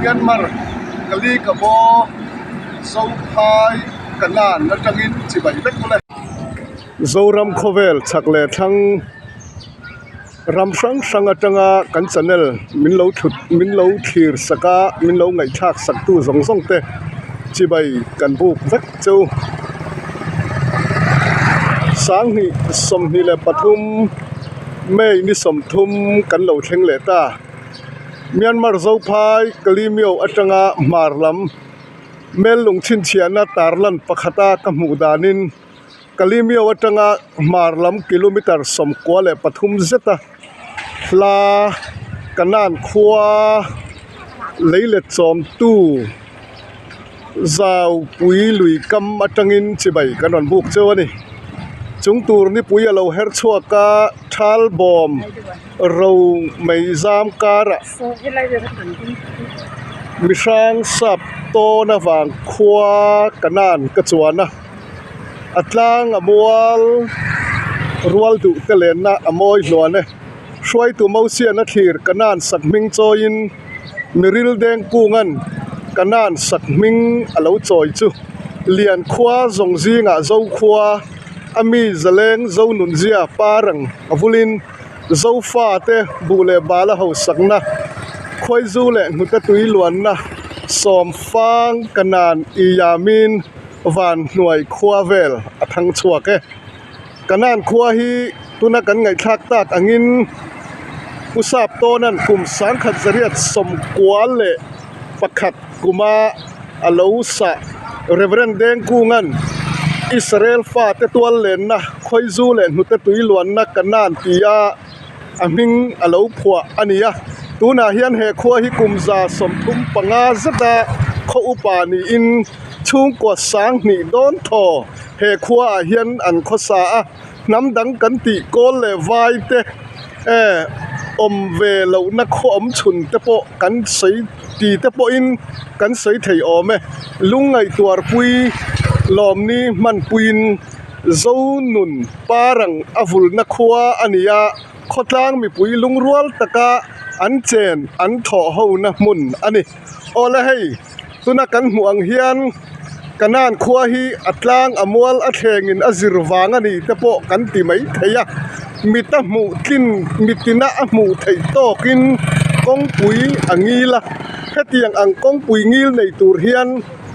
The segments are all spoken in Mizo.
Myanmar Kali Kabaw Zophai Kanan atangin chibai vek ule. Zoram khawvel chhak leh thlang ram hrang hrang atanga kan channel min lo thut min lo thlir sak a min lo ngaihthlak sak tu zawng zawng te chibai kan buk vek cheu. 2024 May ni 30 kan lo thleng leh ta. Myanmar Zophai Kalimyo atanga hmar lam mel lung chhinchhiahna tarlan pakhata ka hmuh danin Kalimyo atanga hmar lam kilometer 93 zeta hla Kanan khua lei let chawmtu Zaupui lui kam atangin chibai kan rawn buk cheu a ni. Chung tur nipui a lo her chhuak a thal bawm ro mai zam karah mihrang sap tawn avang khua kanan ka chuan a a tlang a mual rual duh te lenna a mawi hluan e hruaitu Mosiana thlir kanan sak hming chawiin miril deng kungan kanan sak hming a lo chawi chu lian khua zawng zingah zo khua a mi zaleng zo nunzia parang a vulin zofa te buh leh bala hausakna khawizu leh hnute tui luanna sawmfang kanan iyamin van hnuai khua vel a thang chhuak e. Kanan khua hi tuna kan ngaihthlak tak angin Pu Sap Tawnan kum 1991 kuma a lo sah Reverend Dengkunga'n Israel fate tual lenna khawizu leh hnute tui luanna Kanan tia a hming a lo phuah a ni a. Tunah hian he khua hi kum 35 zeta khaw upa niin chhungkua 2000 dawn thaw he khuaah hian an khawsa a, hnam dang kan tih kawl leh vai te eh awm ve lohna khaw awm chhun te pawh kan sawi ti te pawhin kan sawi thei awm e. Lungngaihtuarpui lawmni hmanpuiin Zonun parang a vulna khua a ni a, khawtlang mipui lungrual taka an chen an thawh hona hmun a ni. Awle hei tuna kan hmuh ang hian Kanan khua hi a tlang a mual a thlengin a zir vang a ni te pawh kan ti mai thei a, mit a hmuh tlin mitina a hmuh theih tawkin kawngpui a ngil a, hetiang ang kawngpui ngil nei tur hian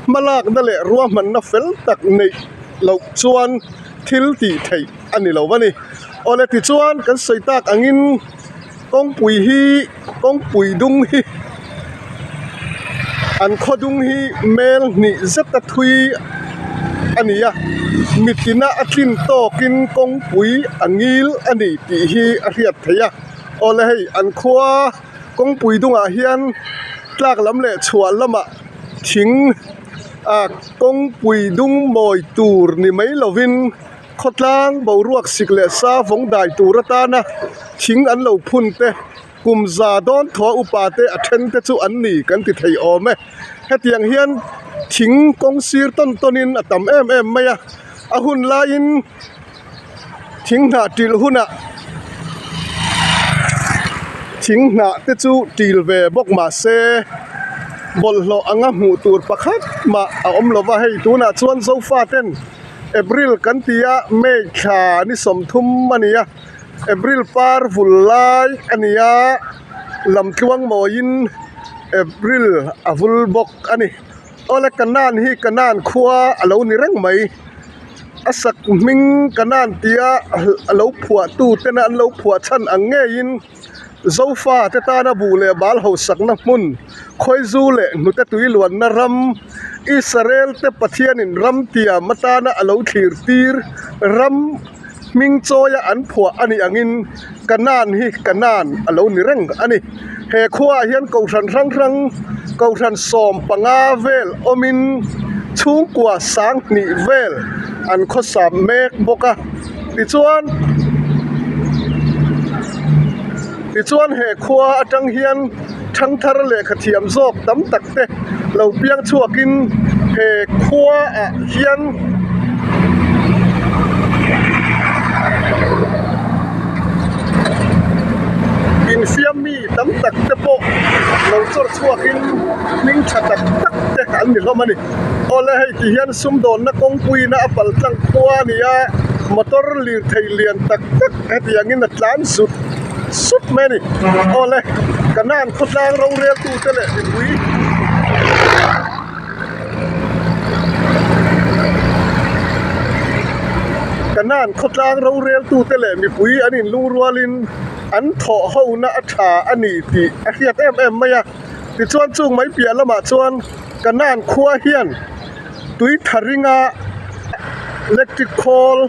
hmalakna leh ruahmanna fel tak neih loh chuan thil tih theih a ni lo a ni. Awle tichuan kan sawi tak angin kawngpui hi kawngpui dung hi an khaw dung hi mel hnih zeta thui a ni a mitina a tlin tawkin kawngpui a ngil a ni tih hi a hriat theih a awle hei an khua kawngpui dungah hian tlak lam leh chhuah lamah thing ah kawngpui dung mawi tur ni mai lovin. Khawtlang boruak sik leh sa vawng dai tur atana thing an lo phun te, kum za dawn thaw upa te a then te chu an ni kan ti thei awm e. Hetiang hian thing kawng sir tawn tawnin a tam em em mai a, a hun laiin thing hnah ṭilh hunah thing hnah te chu ṭil ve bawk mah se bawlhhlawh anga hmuh tur pakhat mah a awm lova hei tunah chuan zofa ten. April kan ti a, May thla ni 30 a ni a, April par vul lai a ni a, lamtluang mawiin April a vul bawk a ni. Awle Kanan hi Kanan khua a lo ni reng mai, a sak hming Kanan tia a lo phuah tu tena an lo phuah chhan ang ngeiin Zofa te tana buh leh bal hausakna hmun, khawizu leh hnute tui luanna ram, Israel te Pathianin ram tiam atana a lo thlir tir ram hming chawia an phuah a nih angin Kanan hi Kanan a lo ni reng a ni. He khuaah hian kohhran hrang hrang, kohhran 15 vel awmin chhungkua 2000 vel an khawsa mek bawk a. Tichuan, tichuan he khua atang hian thangthar lehkha thiam zawk tam tak te lo piang chhuakin he khua ah hian Infiam mi tam tak te pawh lo chawr chhuakin hming tha tak tak te an ni hlawm a ni. Awle hei ti hian sumdawnna kawngpuiin a pal tlang khua a ni a, motor lirthei lian tak tak hetiangin a tlan zut zut mai a ni. Awle Kanan khawtlang roreltute leh mipui. Kanan khawtlang roreltute leh mipui an inlungrualin an thawh hona a tha a ni tih a hriat em em mai a. Tichuan chung mai piah lamah chuan Kanan khua hian tui tha ringa electric khawl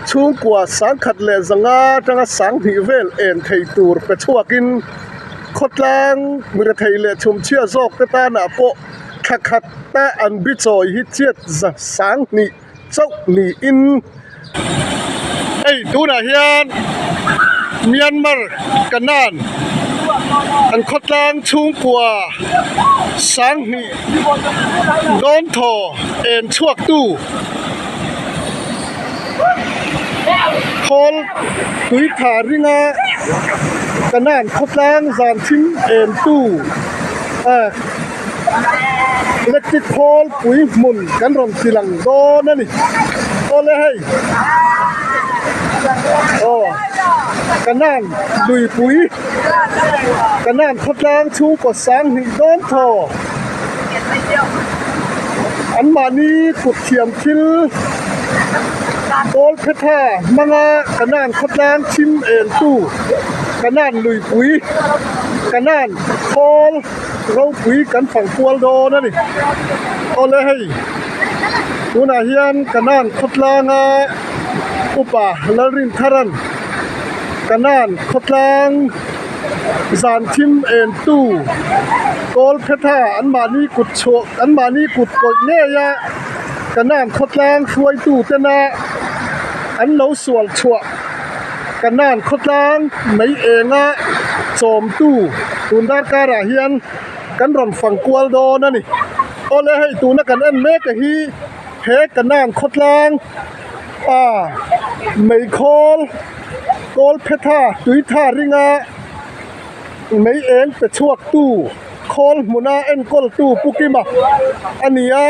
chhungkua sangkhat leh zanga atanga sanghnih vel en thei tur pe chhuakin Khawtlang mirethei leh chhumchhia zawk te tanah pawh thla khat ta an bi chawi hi chiat za sanghnih chauh niin hei tunah hian Myanmar Kanan an khawtlang chhungkua sanghnih dawn thaw en chhuak tu Khawl tuitha ringa Kanan khawtlang zan thim em tu ah electric khawl pui hmun kan rawn ti lang dawn a ni awle hei aw Kanan luipui Kanan khawtlang chhungkaw sanghnih dawn thaw. Anmahni kut thiam thil kawl phetha hmanga Kanan khawtlang thim entu Kanan luipui Kanan khawl ropui kan fang kual dawn a ni. Awle hei tunah hian Kanan khawtlanga upa Lalrinthara'n Kanan khawtlang Zan thim entu kawl phetha anmahni kut chhuah anmahni kut kawih ngei a Kanan khawtlang hruaitu tena an lo sual chhuah Kanan khawtlang mai enga chawmtu tun darkarah hian kan rawn fang kual dawn a ni. Awle hei tuna kan en mek a hi he Kanan khawtlang pa meikhawl kawl phetha tuitha ringa mei eng pe chhuak tu khawl hmuna enkawl tu Pu Kima a ni a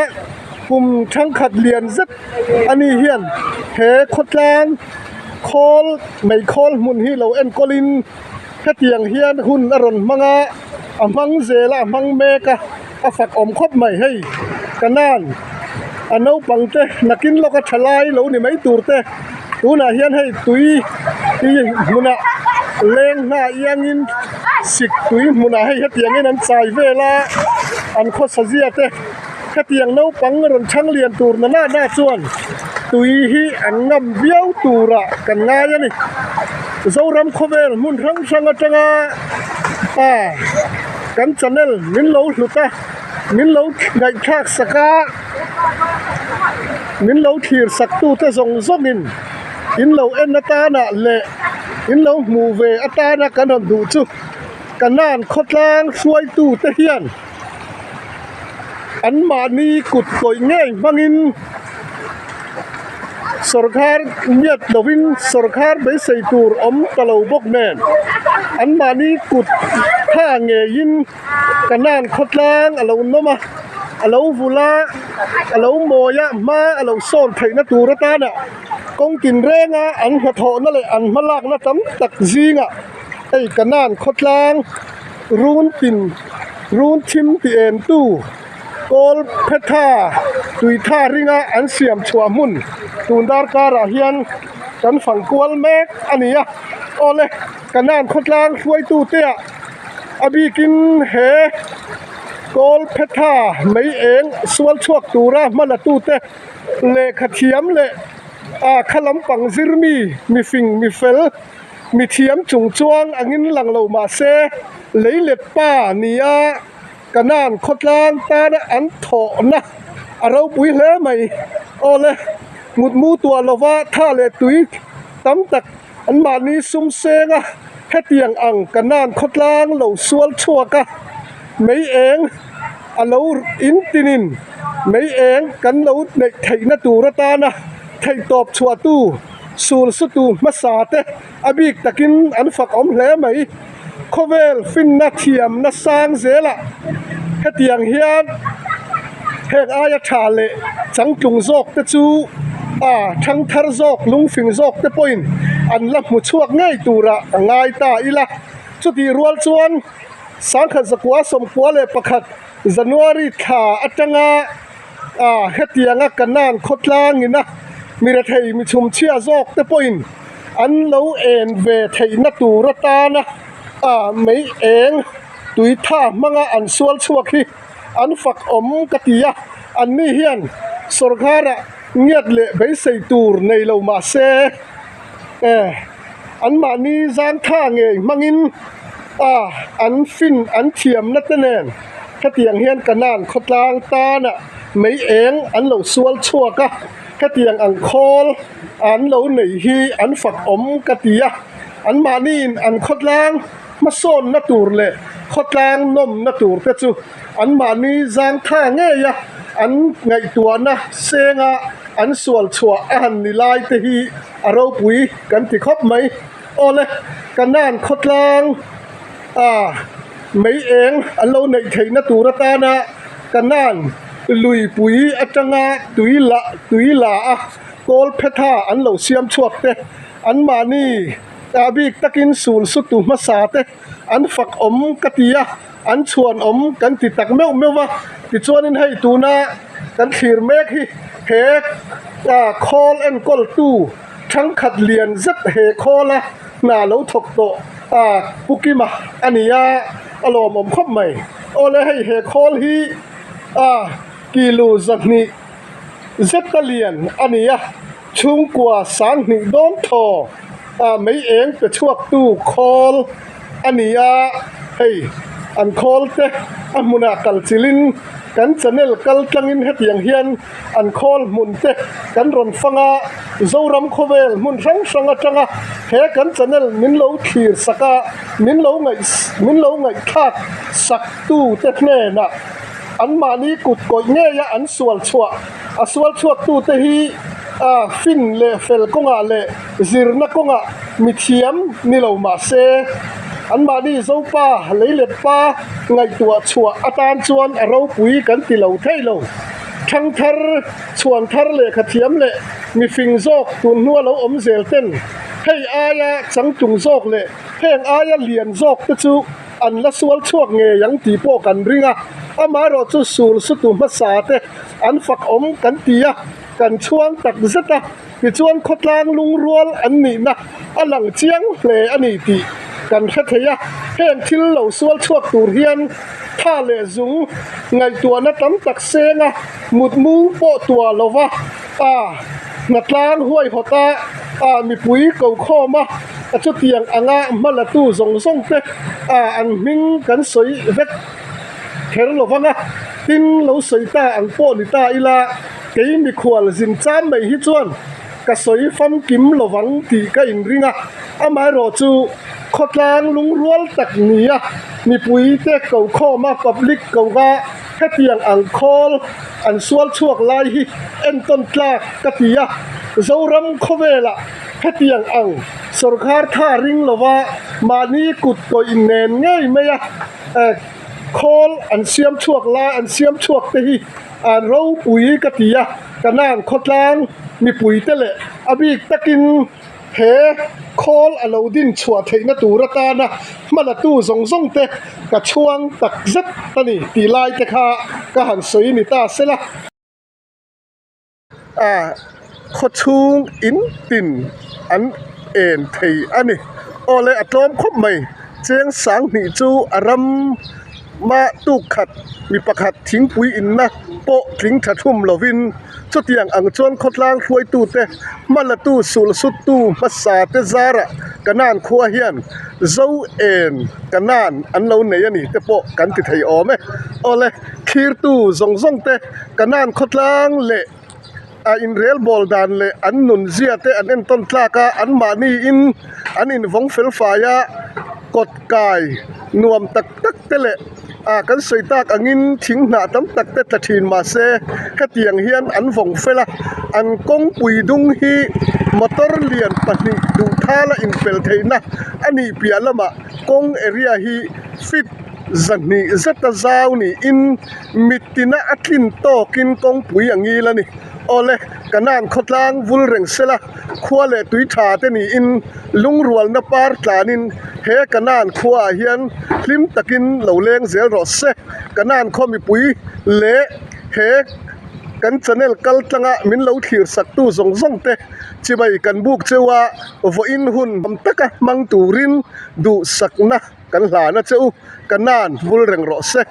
kum thangkhat lian zet a ni hian he khawtlang khawl meikhawl hmun hi lo enkawlin hetiang hian hun a rawn hmang a a hmang zel a a hmang mek a a fak awm khawp mai hei kanan a naupang te nakin lawka tha lai lo ni mai tur te tunah hian hei tui hi hmunah leng hna iangin sik tui hmunah hei hetiangin an chai vel a an khawsa zia te hetiang naupang rawn chhang lian tur na na na chuan tui hi an ngam viau turah kan ngai a ni Zoram khawvel hmun hrang hrang atanga a kan channel min lo hlut a min lo ngaihthlak sak a min lo thlir sak tute zawng zawngin in lo en atanah leh in lo hmuh ve atana kan rawn duh chu Kanan khawtlang hruaitute hian anmahni kut kawih ngei hmangin sawrkar ngiat lovin sawrkar beisei tur awm ta lo bawk nen anmahni kut tha ngeiin Kanan khawtlang a lo nawm a a lo vul a a lo mawi a hma a lo sawn theihna tur atana kawng tinrenga an hnathawhna leh an hmalakna tam tak zingah hei Kanan khawtlang run tin run thim ti em tu kawl phetha tui tha ringa an siam chhuah hmun tun darkarah hian kan fang kual mek a ni a awle Kanan khawtlang hruaitu te ah a bikin he kawl phetha mei eng sual chhuak tura hman a tute lehkha thiam leh a kha lampang zir mi mifing mifel Mithiam chung chuang angin lang lo mah se, leilet pa nia Kanan khawtlang tana an thawhna a ropui hle mai. Awle, mutmu tuah lova tha leh tui tam tak anmahni sum senga hetiang ang Kanan khawtlang lo sual chhuak a, mei eng a lo intinin mei eng kan lo neih theihna tur atana theihtawp chhuahtu. Sul sutu hmasa te a bik takin an fak awm hle mai. Khawvel finna thiamna sang zelah hetiang hian heng aia tha leh changtlung zawk te chu a thangthar zawk lungfing zawk te pawhin an la hmu chhuak ngei turah a ngai ta ila. Chutih rual chuan sangkhat zakua sawmkua leh pakhat January thla atanga a hetianga Kanan khawtlangina mi rethei mi chhumchhia zawk te pawhin an lo en ve theihna tur atana a mei eng tui tha hmanga an sual chhuak hi an fak awm ka ti a, anni hian sawrkharah ngiat leh beisei tur nei lo mah se e anmahni zangtha ngei hmangin a an fin an thiamna te nen hetiang hian Kanan khawtlang tana mei eng an lo sual chhuak a, hetiang ang khawl an lo nei hi an fak awm ka ti a, anmahniin an khawtlang hmasawnna tur leh khawtlang nawmna tur te chu anmahni zangtha ngei a, an ngaihtuahna senga an sual chhuah a han ni lai te hi a ropui kan ti khawp mai. Awle, Kanan khawtlang a mei eng an lo neih theihna tur atana Kanan luipui atanga tui la tui la a kawl phetha an lo siam chhuak te, anmahni a bik takin sul sutu hmasa te an fak awm ka ti a, an chhuan awm kan ti tak meuh meuh va. Tichuanin hei tuna kan thlir mek hi he khawl enkawltu Thangkhat lian zet he khawla hna lo thawk tawh a Pu Kima a ni a, a lawmawm khawp mai. Awle hei he khawl hi a kilo zahnih zeta lian a ni a, chhungkua sanghnih dawn thaw a mei eng pe chhuaktu khawl a ni a, hei an khawl te a hmunah kal chilhin kan channel kal tlangin hetiang hian an khawl hmun te kan rawn fang a, Zoram khawvel hmun hrang hrang atanga he kan channel min lo thlir sak a, min lo ngaih min lo ngaihthlak sak tu te hnenah anmahni kut kawih ngei a an sual chhuah a sual chhuak tu te hi a fin leh fel kawngah leh zirna kawngah mithiam ni lo mah se anmahni Zopa leilet pa ngaihtuah chhuah atan chuan a ropui kan ti lo thei lo. Thangthar, chhuanthar lehkha thiam leh mifing zawk tun hnua lo awm zel ten hei aia changtlung zawk leh heng aia lian zawk te chu an la sual chhuak ngei ang tih pawh kan ring a, amaherawh chu sul sutu hmasa te an fak awm kan ti a, kan chhuang tak zet a, tichuan khawtlang lungrual an nihna a lang chiang hle a ni tih kan hre thei a, heng thil lo sual chhuak tur hian tha leh zung ngaihtuahna tam tak seng a, mutmu pawh tuah lo va, a hnatlang huaihawt a, a mipui ko khawm a, a chutiang anga hma latu zawng zawng te a an hming kan sawi vek kher lo vang a, tin lo sawi ta ang pawh ni ta ila kei mikhual zin cham mai hi chuan Ka sawi famkim lovang tih ka inring a, amaherawh chu khawtlang lungrual tak nia mipuite ko khawma public koga hetiang ang khawl an sual chhuak lai hi entawn tlak ka ti a, Zoram khawvelah hetiang ang sawrkar tha ring lova mahni kut kawih nen ngei mai a khawl an siam chhuak lai an siam chhuak te hi an ropui ka ti a. Kanan khawtlang mipuite leh a bik takin he khawl a lo din chhuah theihna tur atana hmalatu zawng zawng te ka chhuang tak zet a ni tih lai te kha ka han sawi ni ta sela. A khawchhung in tin an en thei a ni. Aw le a tlawm khawp mai. Cheng sanghnih chu a ram mah tuk khat mi pakhat thingpui inna pawh tling tha thum lovin chutiang ang chuan khawtlang hruaitute hmalatu sulsuttu hmasa te zarah Kanan khua hian Zo en Kanan an lo nei a ni te pawh kan ti thei awm e. Awle thlirtu zawng zawng te Kanan khawtlang leh a inrelbawl dan leh an nun zia te an entawn tlak a, anmahniin an invawng fel fai a, kawt kai nuam tak tak te leh ah kan sawi tak angin thing hnah tam tak te tla thin mahse hetiang hian an vawng fel a. An kawngpui dung hi motor lian pahnih duhthala inpel theihna a nih piah lamah kawng area hi feet 200 zeta zau niin mittina a tlin tawkin kawngpui a ngil a ni. Awle, Kanan khawtlang vul reng sela khua leh tui tha te niin lungrualna par tlanin he Kanan khuaah hian hlim takin lo leng zel rawh se. Kanan khaw mipui leh he kan channel kal tlanga min lo thlir saktu zawng zawng te chibai kan buk cheu a, vawiin hun tam taka hmang turin duhsakna kan hlan a che u. Kanan vul reng rawh se.